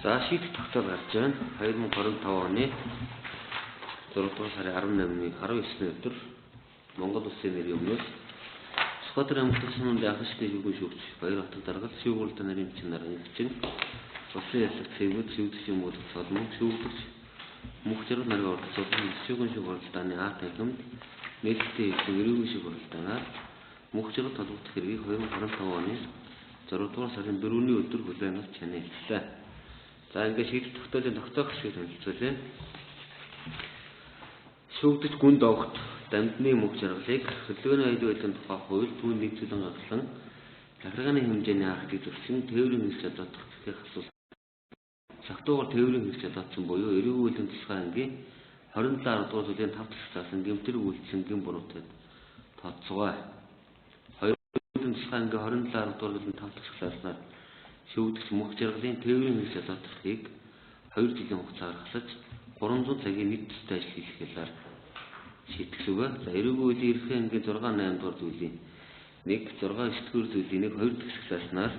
За шийдэх тогтоол гарч байна. 2025 оны 6 дугаар сарын 18-ны 19-ны өдөр Монгол Улсын нэрийн өмнөөс Сүхбаатар аймагт тусмын анхан шатны шүүгэн шүүгч Баяр Баталдаргал шүүгүүлд нарын бичиг нар ангичин улсын яллагч сэвгүүд шүүгдэгч юм бол соломон шүүгдэгч мөнх жаргал нарын оролцуулан шүүгэн шүүх оролдооны А танхимд нээлттэй хийсэн эрүүгийн шүүх оролдооноор мөнх жаргал толгодох хэргийг 2025 оны 6 дугаар сарын 4-ний өдөр хүлээн авч чанаа. За ингээд шийдэл тогтоолын тогтоох хэсгийг танилцуулъя. Шүүгдэж гүн доогт дамдны мөнх жаргалыг хөдөлгөөний аюул байдлын тухай хууль түүнд нэгдүүлэн гаргасан захиргааны хэмжээний актыг зөрчин тээврийн хэрэгс жолоодох гэх асуулт. Согтуугаар тээврийн хэрэгс жолоодсон буюу эрүүгийн үйлийн тусгай ангийн 27 дугаар зүйлийн 5 дахь заасан гэмтэрэг үйлдсэн гэм буруутай тооцоогоо. Хоёрын тусгай ангийн 27 дугаар зүйлийн 5 дахь зааснаар шүүгдэгч мөнх жаргалын тээврийн хэрэгс жолоодохыг 2 жилийн хугацаагаар хасаж 300 цагийн нэг төстэй ажил хийх ялаар шийтгэсэн үг. За эрүүгийн үйлийн эрхийн ангийн 6 8 дугаар зүйлийн 1 6 9 дугаар зүйлийн 1 2 дахь зааснаар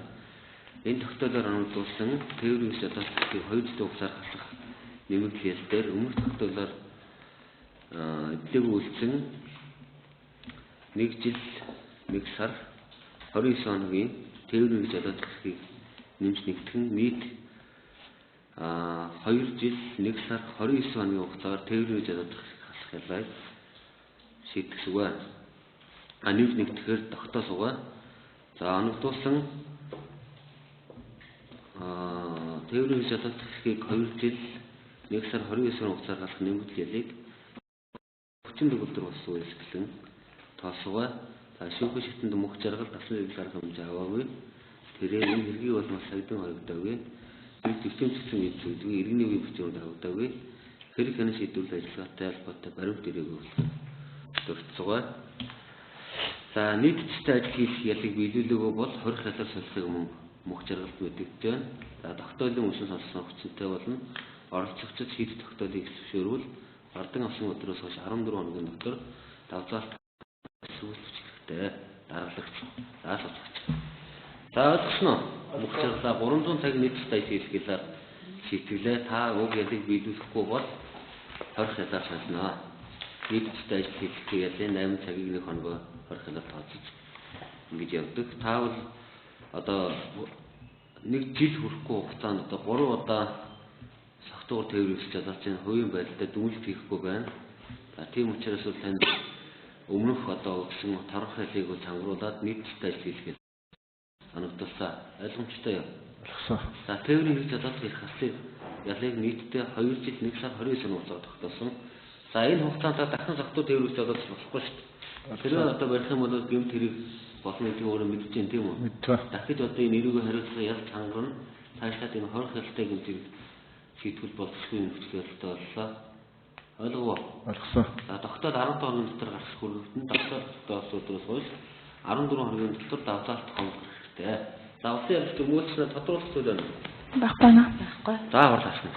энэ тогтоолоор оногдуулсан тээврийн хэрэгс жолоодохыг 2 жилийн хугацаар хасах нэмэгдэл ял дээр өмнөх тогтоолоор эдлэг үйлдсэн 1 жил 1 сар 29 хоногийн тээврийн хэрэгс жолоодохыг нэмж нэгтгэн нийт 2 жил 1 сар 29 хоногийн хугацаагаар тээврийн хэрэгс жолоодохыг хасах ялыг шийтгэсэн үг. Нэмж нэгтгэхээр тогтоос угаа. За оногдуулсан тээврийн хэрэгс жолоодохыг 2 жил 1 сар 29 хоногийн хугацаар хасах нэмэгдэл ялыг хүчин төгөлдөр болсон үйлсгэлэн тоосгой. За шүүхэн шатанд мөнх жаргал дасан зэрэглэл арга хэмжээ аваагүй. Тэрээр энэ хэргийг бол маш сагдан хоригдоогүй. Хэрэг зөрчилдсөн гэж зүйлгүй иргэний үе бичвэрд авдаагүй. Хэрэг хянан шийдвэрлэх ажиллагаатай холбоотой баримт ирээгүй болохоор дурдсагай. За нийт төстэй ажил хийх ялыг биелүүлээгүй бол хорих ялаар солихыг мөн мөнх жаргалд мэдэгдэж байна. За тогтоолын үнсэн сонссон хүчинтэй болно. Оролцогчид шийдэх тогтоолыг зөвшөөрвөл гардан авсан өдрөөс хойш 14 хоногийн дотор давзаалт сүүл бичих хэрэгтэй. Даргалагч. За сонсогч. За ойлгосноо? Мөнх жаргалаа 300 цаг нийт төстэй ажил хийх ялаар шийтгэлээ. Та уг ялыг биелүүлэхгүй бол хорих ялаар солино. Нийт төстэй ажил хийх ялын 8 цагийг 1 хоногоо хорих ялаар тооцож ингэж явдаг. Та бол одоо нэг жил хүрэхгүй хугацаанд одоо 3 удаа согтуугаар тээвэр жолооч энэ хувийн байдалтай дүнэлт хийхгүй байна. За тийм учраас бол танд өмнөх одоо өгсөн торох ялыг бол чангруулад нийт төстэй ажил хийх санагдуулсан. Ойлгомжтой юу? Ойлгосон. За тээврийн хэрэгс жолоодох эрх хаслыг ялыг нийтдээ 2 жил 1 сар 29 оны хугацаар тогтоосон. За энэ хугацаанд та дахин согтуу тээвэр хэрэгс жолоодох болохгүй шүү дээ. Тэр одоо барих юм бол гэмт хэрэг болно гэдгийг өөрөө мэдэж байна тийм үү? Мэдвэ. Дахиж одоо энэ эрүүгийн хариуцлага ял чангарна. Цаашлаад энэ хорих ялтай гэмтийг шийтгэл боловсгүй нөхцөл байдалтай боллоо. Ойлгов уу? Ойлгосон. За тогтоол 15 хоногийн дотор гаргах хүргэвтэн тогтоол тогтоос өдрөөс хойш 14 хоногийн дотор давзаалт хоног гаргах хэрэгтэй. За улсын яллагч өмгөөлчнөө тодруулах зүйл байна уу? Байхгүй наа. Байхгүй. За хурлаасна.